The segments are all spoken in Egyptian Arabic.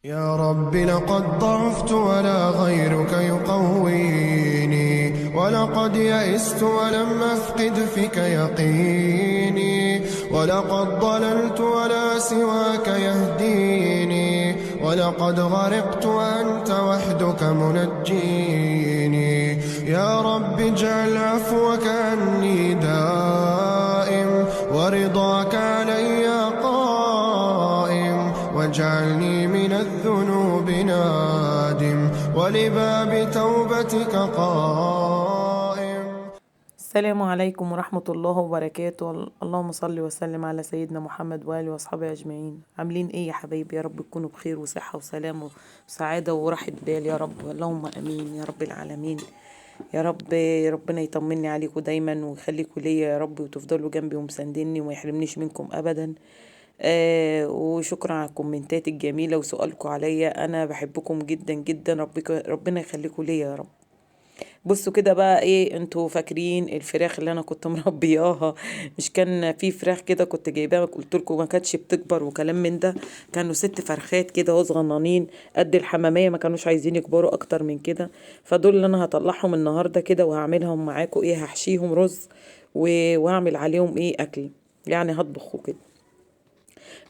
يا رب لقد ضعفت ولا غيرك يقويني، ولقد يئست ولم أفقد فيك يقيني، ولقد ضللت ولا سواك يهديني، ولقد غرقت وأنت وحدك منجيني. يا رب اجعل عفوك عني دائم، ورضاك علي قائم، واجعلني من الذنوب نادم، ولباب توبتك قائم. السلام عليكم ورحمة الله وبركاته. اللهم صل وسلم على سيدنا محمد وآله وأصحابه أجمعين. عاملين إيه يا حبايبي؟ يا رب تكونوا بخير وصحة وسلام وسعادة وراحة بال يا رب، اللهم أمين يا رب العالمين. يا رب ربنا يطمني عليكم دايما ويخليكم ليا يا رب، وتفضلوا جنبي ومسانديني وما يحرمنيش منكم أبدا. وشكرا على الكومنتات الجميلة وسؤالكم عليا، أنا بحبكم جدا جدا، ربنا يخليكم ليا يا رب. بصوا كده بقى، ايه انتوا فاكرين الفراخ اللي انا كنت مربياها؟ مش كان في فراخ كده كنت جايباها قلت لكم ما كانتش بتكبر وكلام من ده؟ كانوا 6 فرخات كده اهو صغننين قد الحماميه، ما كانوش عايزين يكبروا اكتر من كده. فدول اللي انا هطلعهم النهارده كده وهعملهم معاكم ايه، هحشيهم رز وهعمل عليهم ايه اكل، يعني هطبخه كده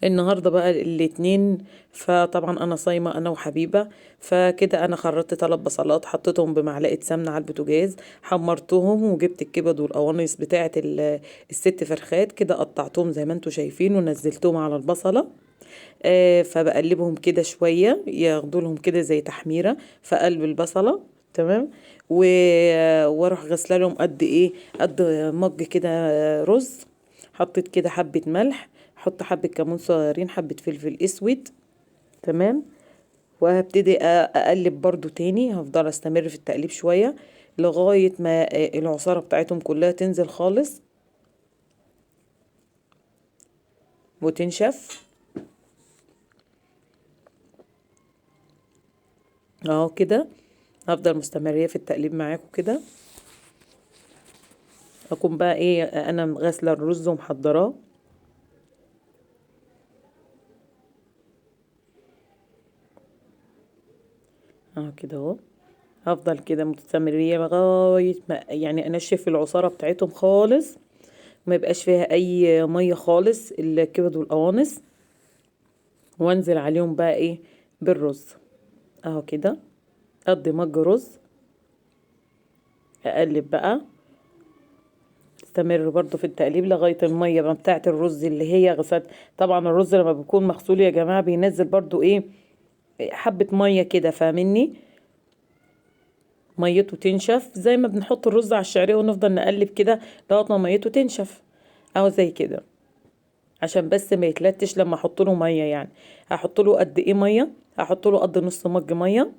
النهارده بقى الاتنين. فطبعا انا صايمه انا وحبيبه، فكده انا خرطت 3 بصلات حطيتهم بمعلقه سمنه على البوتاجاز، حمرتهم وجبت الكبد والقوانص بتاعه ال6 فرخات كده، قطعتهم زي ما انتم شايفين ونزلتهم على البصله. فبقلبهم كده شوية ياخدوا لهم كده زي تحميره في قلب البصله، تمام. واروح غسله لهم قد ايه، قد مج كده رز، حطيت كده حبه ملح، حط حبة كمون صغيرين، حبة فلفل اسود، تمام. وهبتدي اقلب برضو تاني، هفضل استمر في التقليب شوية لغاية ما العصارة بتاعتهم كلها تنزل خالص وتنشف اهو كده. هفضل مستمرة في التقليب معاكم كده. اكون بقى ايه، انا غاسلة الرز ومحضراه. اهو كده اهو، هفضل كده مستمريه لغاية ما يعني انشف العصاره بتاعتهم خالص، ما يبقاش فيها اي مية خالص الكبد والقوانص، وانزل عليهم بقى ايه بالرز اهو كده. قد مج رز، اقلب بقى، استمر برضو في التقليب لغاية المية بتاعه الرز اللي هي غسلت. طبعا الرز لما بيكون مغسول يا جماعة بينزل برضو ايه حبة مية كده، فاهميني؟ ميته تنشف زي ما بنحط الرز على الشعرية ونفضل نقلب كده لغاية ما ميته تنشف اهو زي كده، عشان بس ما يتلتش لما احط له مية. يعني هحط له قد ايه مية؟ هحط له قد نص مج مية،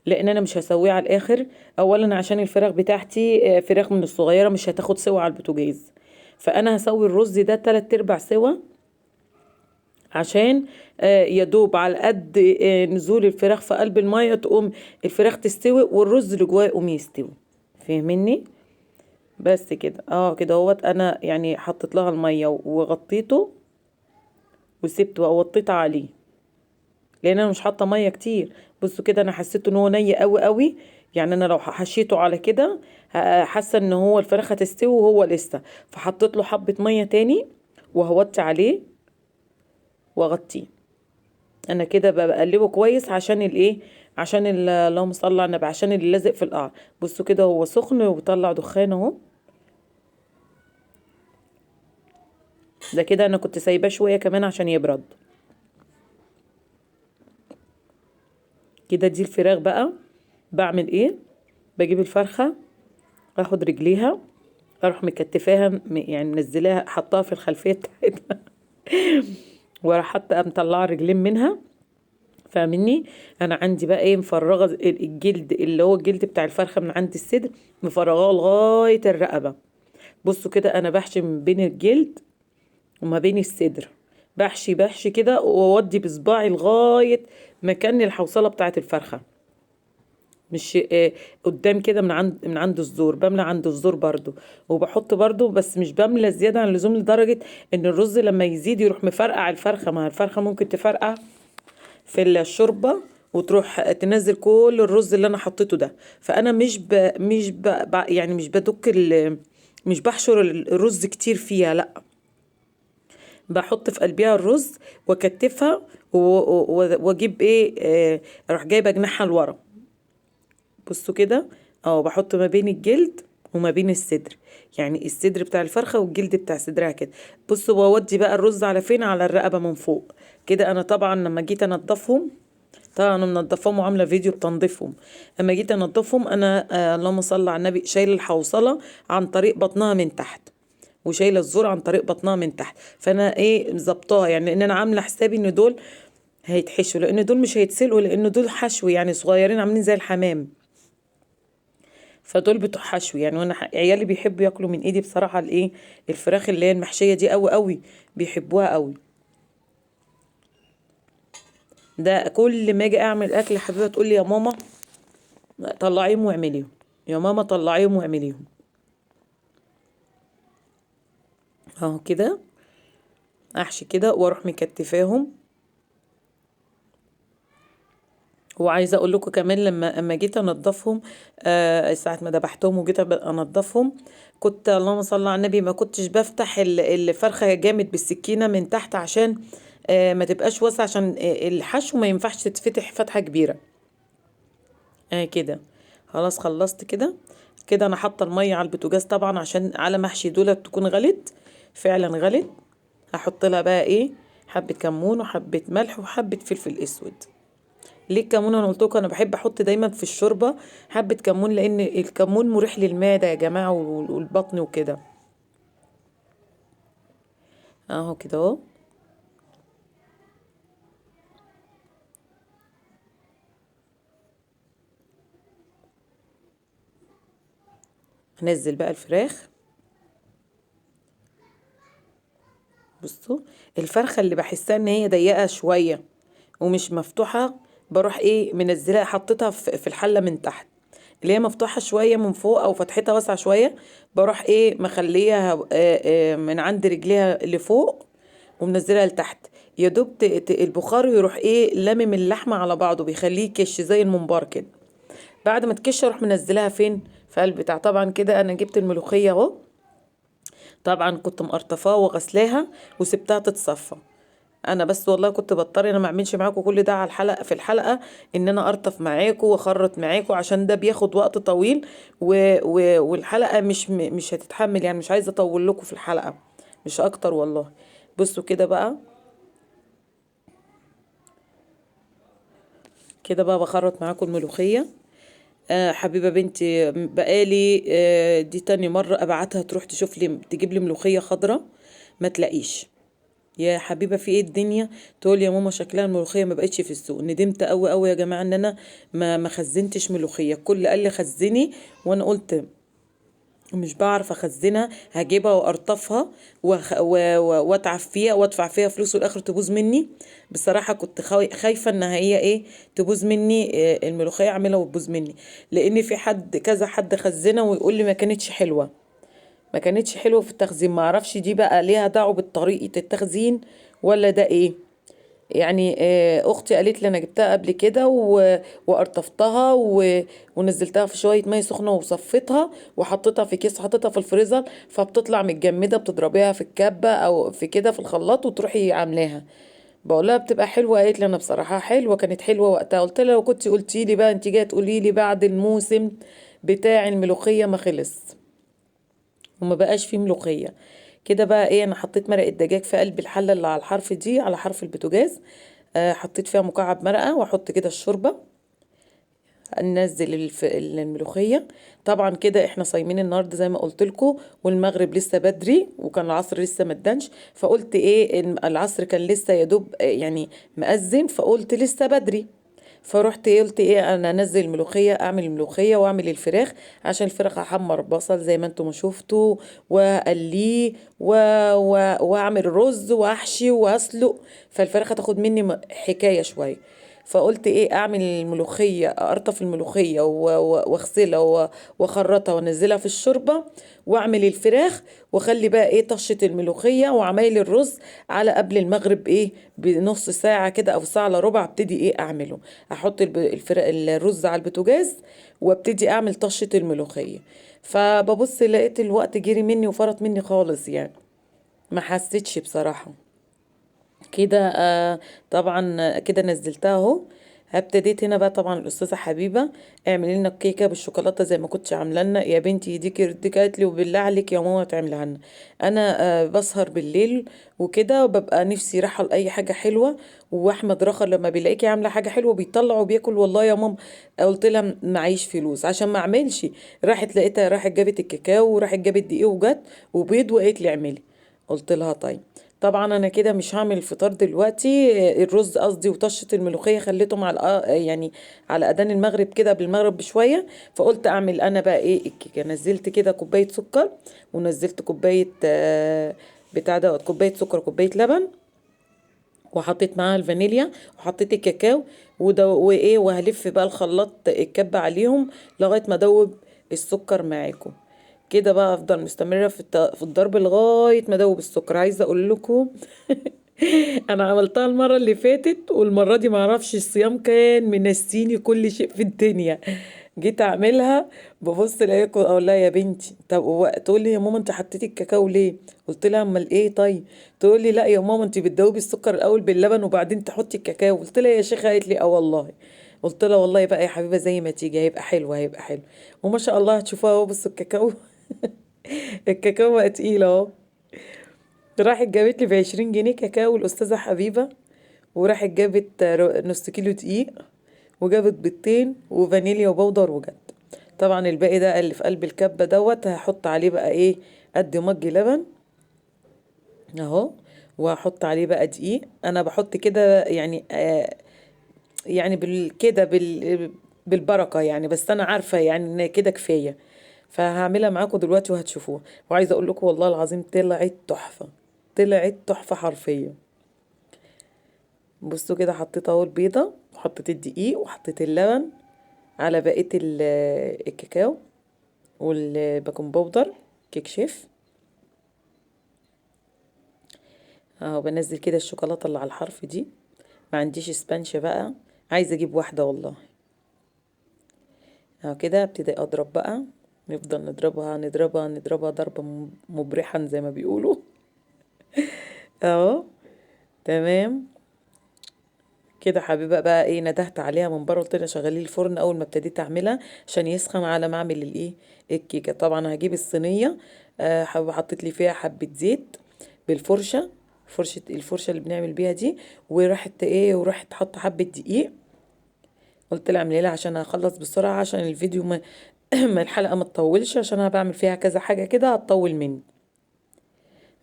لان انا مش هسويه على الاخر. اولا عشان الفراخ بتاعتي فراخ من الصغيرة مش هتاخد سوا على البوتاجاز، فانا هسوي الرز ده 3/4 سوا عشان يدوب على قد نزول الفراخ في قلب المية، تقوم الفراخ تستوي والرز اللي جواه يقوم يستوي، فاهميني؟ بس كده كده اهوت. انا يعني حطيت لها المية وغطيته وسبته ووطيت عليه، لان انا مش حاطه مية كتير. بصوا كده انا حسيت ان هو ني قوي قوي، يعني انا لو حشيته على كده حاسه ان هو الفراخ هتستوي وهو لسه، فحطيت له حبه مية تاني وهوطي عليه واغطيه. انا كده بقلبه كويس عشان الايه، عشان اللهم صل على النبي، عشان اللي لازق في القعر. بصوا كده هو سخن وبيطلع دخان اهو. ده كده انا كنت سايباه شوية كمان عشان يبرد كده. دي الفراخ بقى. بعمل ايه؟ بجيب الفرخه، اخد رجليها، اروح مكتفاها، يعني منزلاها، حطاها في الخلفية بتاعتها وراح حتى مطلعه رجلين منها، فاهميني؟ انا عندي بقى ايه، مفرغة الجلد اللي هو الجلد بتاع الفرخه من عند الصدر، مفرغاه لغاية الرقبة. بصوا كده انا بحشي من بين الجلد وما بين الصدر، بحشي بحشي كده واودي بصباعي لغاية مكان الحوصله بتاعه الفرخه، مش قدام كده من عند الزور، بملى عند الزور برضو، وبحط برضو، بس مش بملى زيادة عن اللزوم لدرجة ان الرز لما يزيد يروح مفرقع الفرخه، ما الفرخه ممكن تفرقع. في الشوربة وتروح تنزل كل الرز اللي انا حطيته ده. فانا مش ب... مش ب... يعني مش بدك مش بحشر الرز كتير فيها، لا بحط في قلبها الرز واكتفها واجيب ايه، اروح جايبه جناحها لورا. بصوا كده بحط ما بين الجلد وما بين الصدر، يعني الصدر بتاع الفرخه والجلد بتاع صدرها كده. بصوا بودي بقى الرز على فين؟ على الرقبة من فوق كده. انا طبعا لما جيت انضفهم، طبعا انا منضفاهم وعامله فيديو بتنظيفهم، اما جيت انضفهم انا اللهم صل على النبي شايله الحوصله عن طريق بطنها من تحت، وشايله الزور عن طريق بطنها من تحت. فانا ايه ظبطاها، يعني لان انا عامله حسابي ان دول هيتحشوا، لان دول مش هيتسلقوا، لان دول حشو يعني صغيرين عاملين زي الحمام، فدول بتوع حشو يعني. وانا عيالي بيحبوا ياكلوا من ايدي بصراحة الايه الفراخ اللي هي المحشيه دي قوي قوي، بيحبوها قوي. ده كل ما اجي اعمل اكل حبيبه تقول لي يا ماما طلعيهم واعمليهم، يا ماما طلعيهم واعمليهم. اهو كده احشي كده واروح مكتفاهم. وعايزه اقول لكم كمان لما اما جيت انضفهم، ساعة ما ذبحتهم وجيت انضفهم، كنت اللهم صل على النبي ما كنتش بفتح الفرخه جامد بالسكينة من تحت عشان ما تبقاش واسعة، عشان الحشو ما ينفعش تتفتح فتحه كبيرة. كده خلاص خلصت كده. كده انا حاطه المية على البوتاجاز طبعا عشان على محشي دولت تكون غلت، فعلا غلت. هحط لها بقى ايه، حبه كمون وحبه ملح وحبه فلفل اسود. ليه الكمون؟ انا قلت لكم انا بحب احط دايما في الشوربة حبه كمون، لان الكمون مريح للمعدة يا جماعة والبطن وكده. اهو كده اهو. هنزل بقى الفراخ. بصوا الفرخه اللي بحسها ان هي ضيقه شوية ومش مفتوحة، بروح ايه منزلها حطيتها في الحلة من تحت. اللي هي مفتوحة شوية من فوق او فتحتها واسعة شوية، بروح ايه مخليها من عند رجليها لفوق ومنزلها لتحت، يا دوب البخار يروح ايه لامم اللحمة على بعضه، بيخليه كش زي الممبار كده. بعد ما تكش اروح منزلها فين؟ في قلب بتاع. طبعا كده انا جبت الملوخية اهو، طبعا كنت مقرطفاها وغسلاها وسبتها تتصفى. انا بس والله كنت بضطر انا ما اعملش معاكم كل ده على الحلقة في الحلقة، ان انا ارطف معاكم واخرط معاكم، عشان ده بياخد وقت طويل والحلقة مش هتتحمل، يعني مش عايزه اطول لكم في الحلقة مش اكتر والله. بصوا كده بقى، كده بقى بخرط معاكم الملوخية. حبيبه بنتي بقالي دي تاني مرة ابعتها تروح تشوف لي تجيب لي ملوخية خضراء ما تلاقيش. يا حبيبه في ايه الدنيا؟ تقول يا ماما شكلها الملوخية ما بقتش في السوق. ندمت قوي قوي يا جماعة ان انا ما خزنتش ملوخية، الكل قال لي خزني وانا قلت مش بعرف اخزنها، هجيبها وارطفها واتعب فيها وادفع فيها فلوس والاخر تبوظ مني. بصراحة كنت خايفة ان هي ايه تبوظ مني، الملوخية اعملها وتبوظ مني، لان في حد كذا حد خزنها ويقول لي ما كانتش حلوة، ما كانتش حلوة في التخزين. ما اعرفش دي بقى ليها دعوه بطريقة التخزين ولا ده ايه يعني. اختي قالت لي انا جبتها قبل كده وقرطفتها ونزلتها في شوية مية سخنة وصفيتها وحطيتها في كيس وحطيتها في الفريزر، فبتطلع متجمده، بتضربيها في الكبه او في كده في الخلاط وتروحي عاملاها. بقول لها بتبقى حلوة، قالت لي انا بصراحة حلوة، كانت حلوة وقتها. قلت لها لو كنت قلتي لي بقى، انت جاية تقولي لي بعد الموسم بتاع الملوخية ما خلص وما بقاش فيه ملوخية. كده بقى ايه، انا حطيت مرقه دجاج في قلب الحلة اللي على الحرف دي، على حرف البوتاجاز، حطيت فيها مكعب مرقه، واحط كده الشوربة، ننزل الملوخية. طبعا كده احنا صايمين النهارده زي ما قلت لكم، والمغرب لسه بدري وكان العصر لسه ما ادنش، فقلت ايه العصر كان لسه يا دوب يعني مأذن، فقلت لسه بدري، فروحت ايه قلت ايه انا انزل الملوخية، اعمل الملوخية واعمل الفراخ، عشان الفراخ احمر بصل زي ما انتم ما شفتوا واقليه واعمل رز واحشي واسلق، فالفراخ هتاخد مني حكاية شوية. فقلت ايه، اعمل الملوخية، اقرطف الملوخية واغسلها واخرطها وانزلها في الشوربة، واعمل الفراخ، واخلي بقى ايه طشه الملوخية وعمايل الرز على قبل المغرب ايه بنص ساعة كده او ساعة الا ربع ابتدي ايه اعمله. احط الرز على البوتاجاز وابتدي اعمل طشه الملوخية. فببص لقيت الوقت جري مني وفرط مني خالص، يعني ما حسيتش بصراحة كده. طبعا كده نزلتها اهو. ابتديت هنا بقى طبعا الاستاذة حبيبه اعملي لنا الكيكه بالشوكولاته زي ما كنتش عامله لنا يا بنتي، دي قالت لي وبالله عليك يا ماما تعملها لنا. انا بسهر بالليل وكده وببقى نفسي رايحة لاي حاجة حلوة، واحمد رخر لما بيلاقيكي عامله حاجة حلوة بيطلع وبياكل. والله يا ماما قلت لها معيش فلوس عشان ما اعملش، راحت لقيتها راحت جابت الكاكاو وراحت جابت دقيق وجت وبيض وقالت لي اعملي. قلت لها طيب. طبعا انا كده مش هعمل الفطار دلوقتي، الرز قصدي وطشه الملوخية خليتهم على يعني على اذان المغرب كده، قبل المغرب بشوية. فقلت اعمل انا بقى ايه الكيكه. نزلت كده كوباية سكر، ونزلت كوباية بتاع دوت، كوباية سكر كوباية لبن، وحطيت معاها الفانيليا وحطيت الكاكاو وايه، وهلف بقى الخلاط الكبه عليهم لغاية ما ادوب السكر معاكم كده. بقى افضل مستمرة في الضرب لغاية ما ادوب السكر. عايزه اقول لكم انا عملتها المرة اللي فاتت، والمرة دي معرفش الصيام كان منسيني كل شيء في الدنيا. جيت اعملها ببص الاقيكم اقول لها يا بنتي طب، تقول لي يا ماما انت حطيتي الكاكاو ليه؟ قلت لها امال ايه؟ طيب تقول لي لا يا ماما انت بتدوبي السكر الاول باللبن وبعدين تحطي الكاكاو. قلت لها يا شيخه، قالت لي اه والله. قلت لها والله بقى يا حبيبه زي ما تيجي هيبقى حلو، هيبقى حلو وما شاء الله. هتشوفوها اهو، بصوا الكاكاو الكاكاو بقى تقيل اهو. راحت جابت لي ب20 جنيه كاكاو الاستاذة حبيبه، وراحت جابت نص كيلو دقيق، وجابت بيضتين وفانيليا وبودر وجت. طبعا الباقي ده اللي في قلب الكبه دوت هحط عليه بقى ايه قد مج لبن اهو، وهحط عليه بقى دقيق. انا بحط كده يعني يعني كده بالبركة يعني، بس انا عارفه يعني ان كده كفاية. فهعملها معاكم دلوقتي وهتشوفوها. وعايزه اقول لكم والله العظيم طلعت تحفة، طلعت تحفة حرفيا. بصوا كده حطيت اهو البيضة وحطيت الدقيق وحطيت اللبن على بقية الكاكاو وال baking powder كيك شيف اهو. بنزل كده الشوكولاتة اللي على الحرف دي، ما عنديش sponge بقى، عايزه اجيب واحدة والله. اهو كده ابتدي اضرب بقى، نفضل نضربها نضربها نضربها ضربة مبرحا زي ما بيقولوا اهو تمام كده. حبيبه بقى ايه ندهت عليها من بره، قلت لها شغلي الفرن اول ما ابتديت اعملها عشان يسخن على ما اعمل الايه الكيكه. طبعا هجيب الصينية، حطيت لي فيها حبه زيت بالفرشه، الفرشة اللي بنعمل بيها دي، وراحت ايه وراحت حاطه حبه دقيق. قلت لها اعملي لها عشان اخلص بسرعة، عشان الفيديو ما الحلقة ما تطولش، عشان انا بعمل فيها كذا حاجة كده هتطول مني.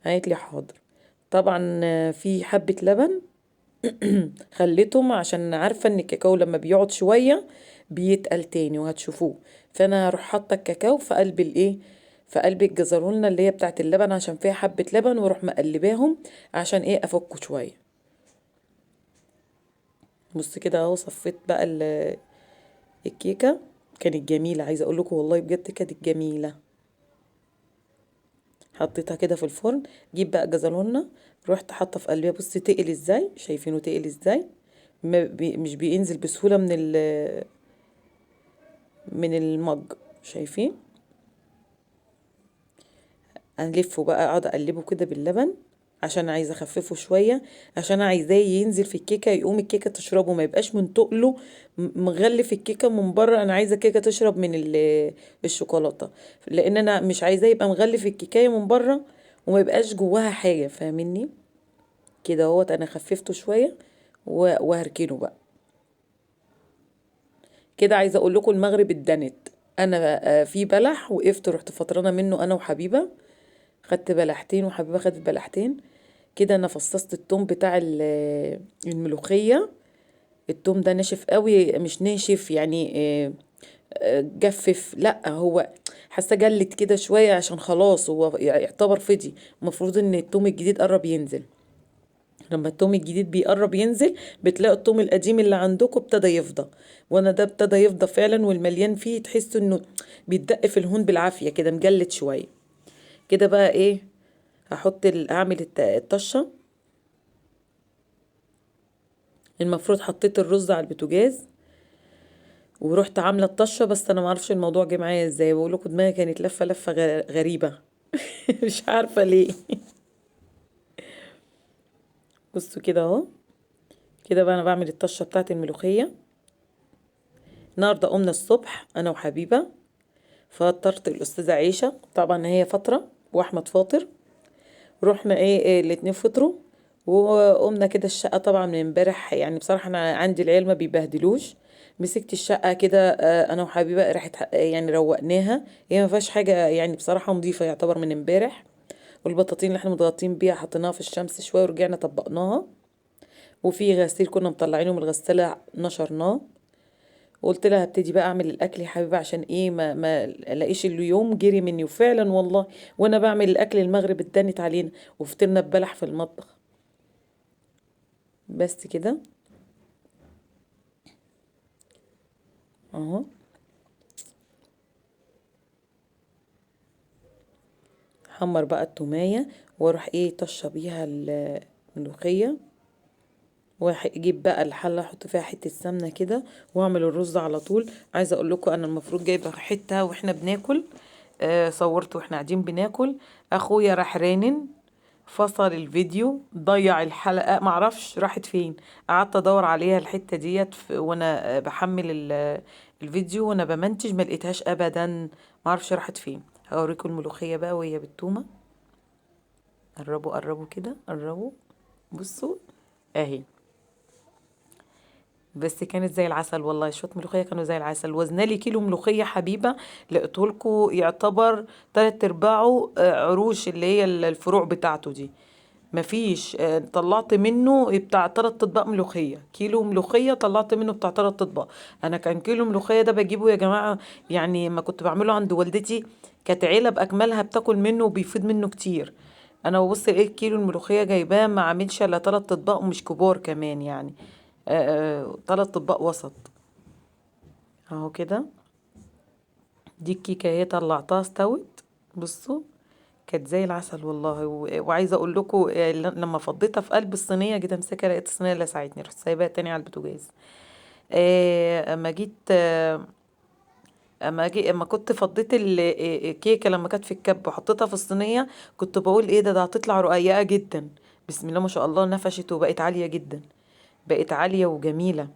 قالت لي حاضر. طبعا في حبه لبن خليتهم عشان عارفه ان الكاكاو لما بيقعد شوية بيتقل تاني وهتشوفوه. فانا هروح حاطه الكاكاو في قلب الايه، في قلب الجزرونه اللي هي بتاعه اللبن عشان فيها حبه لبن، واروح مقلباهم عشان ايه افكه شوية. بص كده اهو صفيت بقى الكيكه، كانت جميلة عايزه اقول لكم والله بجد كانت جميلة. حطيتها كده في الفرن. جيب بقى جزرونه رحت حاطه في قلبها، بصي تقل ازاي، شايفينه تقل ازاي، ما بي مش بينزل بسهولة من المج، شايفين. هنلفه بقى، اقعد اقلبه كده باللبن عشان عايزه اخففه شوية، عشان عايزاه ينزل في الكيكه، يقوم الكيكه تشربه، ما يبقاش من تقله مغلف الكيكه من بره. انا عايزه الكيكه تشرب من الشوكولاتة، لان انا مش عايزاه يبقى مغلف الكيكايه من بره وما يبقاش جواها حاجة، فاهميني كده اهوت. انا خففته شوية وهركنه بقى كده. عايزه اقول لكم المغرب اتدنت، انا في بلح وقفت رحت فطرانه منه انا وحبيبه، خدت بلحتين وحبيبه خدت بلحتين كده. انا فصصت التوم بتاع الملوخية، التوم ده ناشف قوي، مش ناشف يعني جفف، لا هو حاسه جلت كده شوية عشان خلاص هو يعتبر فضي، المفروض ان التوم الجديد قرب ينزل. لما التوم الجديد بيقرب ينزل بتلاقوا التوم القديم اللي عندكم ابتدى يفضى، وانا ده ابتدى يفضى فعلا، والمليان فيه تحسوا انه بيتدق في الهون بالعافية كده، مجلد شوية كده. بقى ايه، هحط اعمل الطشه. المفروض حطيت الرز على البوتاجاز ورحت عامله الطشه، بس انا معرفش الموضوع جه معايا ازاي، بقول لكم دماغي كانت لفه لفه غريبة مش عارفه ليه. بصوا كده اهو، كده بقى انا بعمل الطشه بتاعت الملوخية. النهارده قمنا الصبح انا وحبيبه، فطرت الاستاذة عيشه، طبعا هي فطره واحمد فاطر، رحنا ايه الاتنين فطروا، وقمنا كده الشقة طبعا من امبارح. يعني بصراحة انا عندي العيال ما بيبهدلوش، مسكت الشقة كده انا وحبيبه، راحت يعني روقناها، هي ما فيهاش حاجة يعني بصراحة نظيفة يعتبر من امبارح. والبطاطين اللي احنا متغطين بيها حطيناها في الشمس شوية ورجعنا طبقناها، وفي غسيل كنا مطلعينه من الغسالة نشرناه. وقلت لها هبتدي بقى اعمل الاكل يا حبيبه عشان ايه ما الاقيش اليوم جري مني. وفعلا والله وانا بعمل الاكل المغرب اتدنت علينا وفطرنا ببلح في المطبخ. بس كده اهو. حمر بقى التوميه واروح ايه طشه بيها الملوخية، واجيب بقى الحلة احط فيها حتة سمنه كده واعمل الرز على طول. عايزه اقول لكم انا المفروض جايبه حتة واحنا بناكل، صورت واحنا قاعدين بناكل، اخويا راح رانن فصل الفيديو، ضيع الحلقة، معرفش راحت فين. قعدت ادور عليها الحتة ديت وانا بحمل الفيديو وانا بمنتج، ما لقيتهاش ابدا، معرفش راحت فين. هوريكم الملوخية بقى وهي بالتومه. قربوا قربوا كده، قربوا، بصوا اهي. بس كانت زي العسل والله، شوية ملوخية كانوا زي العسل. وزنالي كيلو ملوخية حبيبه لقيتهولكوا يعتبر 3/4 عروش اللي هي الفروع بتاعته دي، مفيش. طلعت منه بتاع 3 اطباق ملوخية، كيلو ملوخية طلعت منه بتاع 3 اطباق. انا كان كيلو ملوخية ده بجيبه يا جماعة، يعني ما كنت بعمله عند والدتي كانت عيله باكملها بتاكل منه وبيفيض منه كتير. انا ببص لقيت كيلو الملوخية جايباه ما عاملش الا 3 اطباق ومش كبار كمان، يعني 3 اطباق وسط اهو كده. دي الكيكه اهي طلعتها استوت، بصوا كانت زي العسل والله. وعايزه اقول لكم لما فضيتها في قلب الصينية جيت امسكها لقيت الصينية لسعتني، رحت سايباها تاني على البوتاجاز. اما جيت اما كنت فضيت الكيكه لما كانت في الكب وحطيتها في الصينية كنت بقول ايه ده هتطلع رقيقه جدا. بسم الله ما شاء الله نفشت وبقت عالية جدا، بقت عالية وجميلة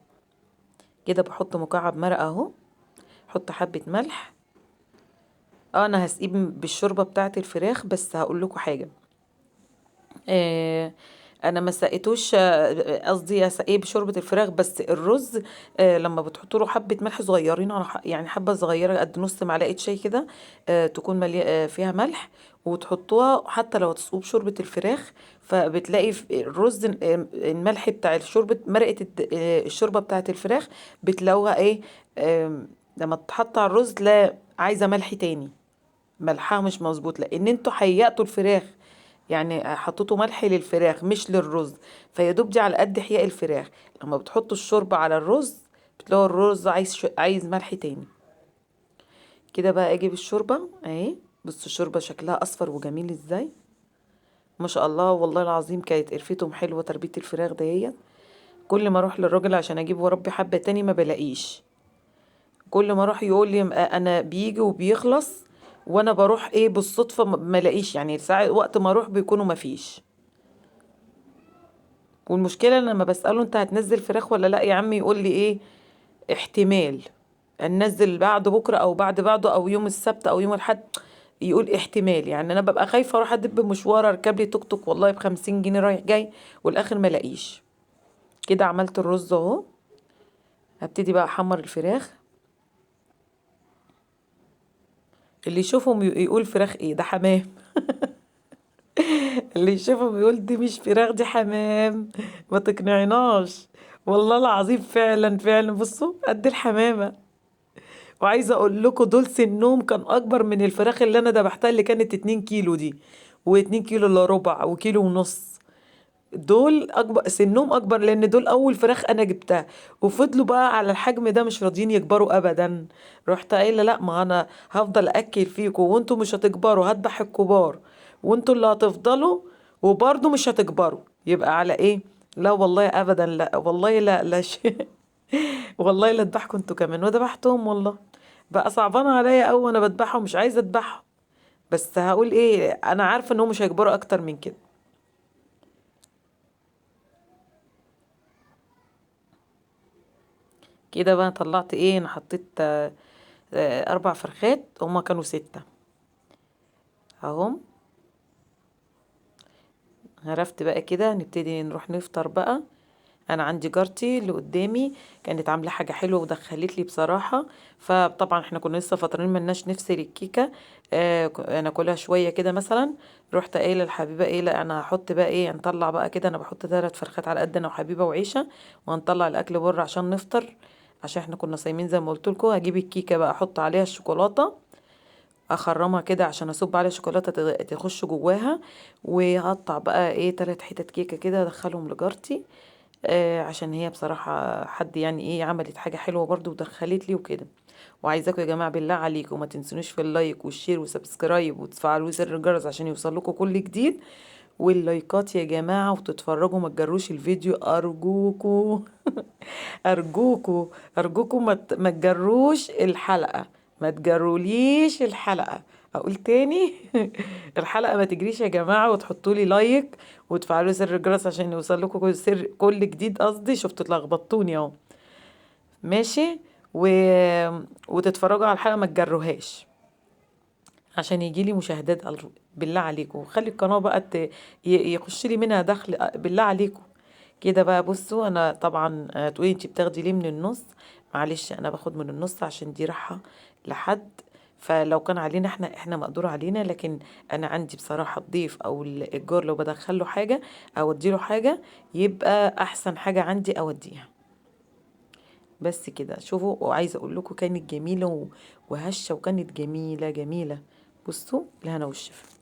كده. بحط مكعب مرقه اهو، حط حبه ملح. انا هسقيه بالشوربه بتاعه الفراخ، بس هقول لكم حاجة، انا ما سقيتوش، قصدي اسقيه بشوربه الفراخ، بس الرز لما بتحطوا له حبه ملح صغيرين على يعني حبه صغيرة قد نص معلقه شاي كده، تكون فيها ملح، وتحطوها حتى لو تسقوه بشوربه الفراخ، فبتلاقي الرز الملح بتاع الشوربة، مرقه الشوربة بتاعه الفراخ بتلاقوها ايه، لما تتحط على الرز لا عايزه ملح تاني، ملحها مش مظبوط، لان انتوا حيقتوا الفراخ، يعني حطيتوا ملح للفراخ مش للرز، فيا دوب دي على قد حياء الفراخ. لما بتحطوا الشوربة على الرز بتلاقوا الرز عايز ملح تاني كده. بقى اجيب الشوربة اهي، بصوا الشوربة شكلها اصفر وجميل ازاي ما شاء الله والله العظيم. كانت قرفتهم حلوة تربيه الفراخ دهيت. كل ما اروح للراجل عشان اجيب واربي حبه تاني ما بلاقيش، كل ما اروح يقول لي انا بيجي وبيخلص، وانا بروح ايه بالصدفة ما الاقيش، يعني ساعة وقت ما اروح بيكونوا ما فيش. والمشكلة لما بساله انت هتنزل فراخ ولا لا يا عمي، يقول لي ايه احتمال ننزل بعد بكره او بعد بعده او يوم السبت او يوم الاحد، يقول احتمال. يعني انا ببقى خايفة اروح ادب مشوار اركب لي توك توك والله ب50 جنيه رايح جاي، والاخر ما الاقيش. كده عملت الرز اهو، هبتدي بقى احمر الفراخ. اللي يشوفهم يقول فراخ ايه ده، حمام. اللي يشوفهم يقول دي مش فراخ دي حمام، ما تقنعناش والله العظيم. فعلا فعلا بصوا قد الحمامة. وعايزه اقول لكم دول سنهم كان اكبر من الفراخ اللي انا ذبحتها اللي كانت 2 كيلو دي، و2 كيلو الا ربع وكيلو ونص. دول اكبر سنهم اكبر، لان دول اول فراخ انا جبتها، وفضلوا بقى على الحجم ده مش راضيين يكبروا ابدا. رحت قايله لا، ما انا هفضل اكل فيكم وانتوا مش هتكبروا، هذبح الكبار وانتوا اللي هتفضلوا وبرضه مش هتكبروا، يبقى على ايه؟ لا والله ابدا، لا والله، لا لا شيء. والله لا اذبحكم انتوا كمان. وذبحتهم والله، بقى صعبان عليا قوي وانا بذبحهم، مش عايزه اذبحهم، بس هقول ايه، انا عارفه انهم مش هيكبروا اكتر من كده. كده بقى طلعت ايه، انا حطيت 4 فرخات، هما كانوا 6 اهم. عرفت بقى كده نبتدي نروح نفطر بقى. انا عندي جارتي اللي قدامي كانت عامله حاجة حلوة ودخلت لي بصراحة، فطبعا احنا كنا لسه فاطرين ملناش نفس للكيكه، انا كلها شوية كده مثلا. رحت قايله لحبيبه ايه، لا انا هحط بقى ايه، هنطلع بقى كده، انا بحط 3 فرخات على قد انا وحبيبه وعيشه، وهنطلع الاكل بره عشان نفطر، عشان احنا كنا صايمين زي ما قلت لكم. هجيب الكيكه بقى احط عليها الشوكولاتة، اخرمها كده عشان اصب عليها شوكولاتة تخش جواها، وهقطع بقى ايه 3 حتت كيكة كده ادخلهم لجارتي، عشان هي بصراحة حد يعني ايه عملت حاجة حلوة برضو ودخلت لي وكده. وعايزاكم يا جماعة بالله عليكم ما تنسونيش في ال like وال share و subscribe وتفعلوا زر الجرس عشان يوصل لكم كل جديد، واللايكات يا جماعة، وتتفرجوا ما تجروش الفيديو ارجوكوا. ارجوكوا ارجوكوا ما تجروش الحلقة، ما تجروليش الحلقة، اقول تاني. الحلقة ما تجريش يا جماعة، وتحطوا لي like وتفعلوا زر الجرس عشان يوصل لكم كل جديد. قصدي شفتوا اتلخبطتوني اهو، ماشي. وتتفرجوا على الحلقة ما تجروهاش عشان يجي لي مشاهدات بالله عليكم، وخلي القناة بقى يخش لي منها دخل بالله عليكم. كده بقى بصوا، انا طبعا تقولي انت بتاخدي ليه من النص، معلش انا باخد من النص عشان دي راحة لحد، فلو كان علينا احنا مقدور علينا، لكن انا عندي بصراحة الضيف او الجار لو بدخل له حاجة او ادي له حاجة يبقى احسن حاجة عندي اوديها. بس كده شوفوا، وعايزه اقول لكم كانت جميلة وهشه، وكانت جميلة جميلة. بصوا الهنا والشفا.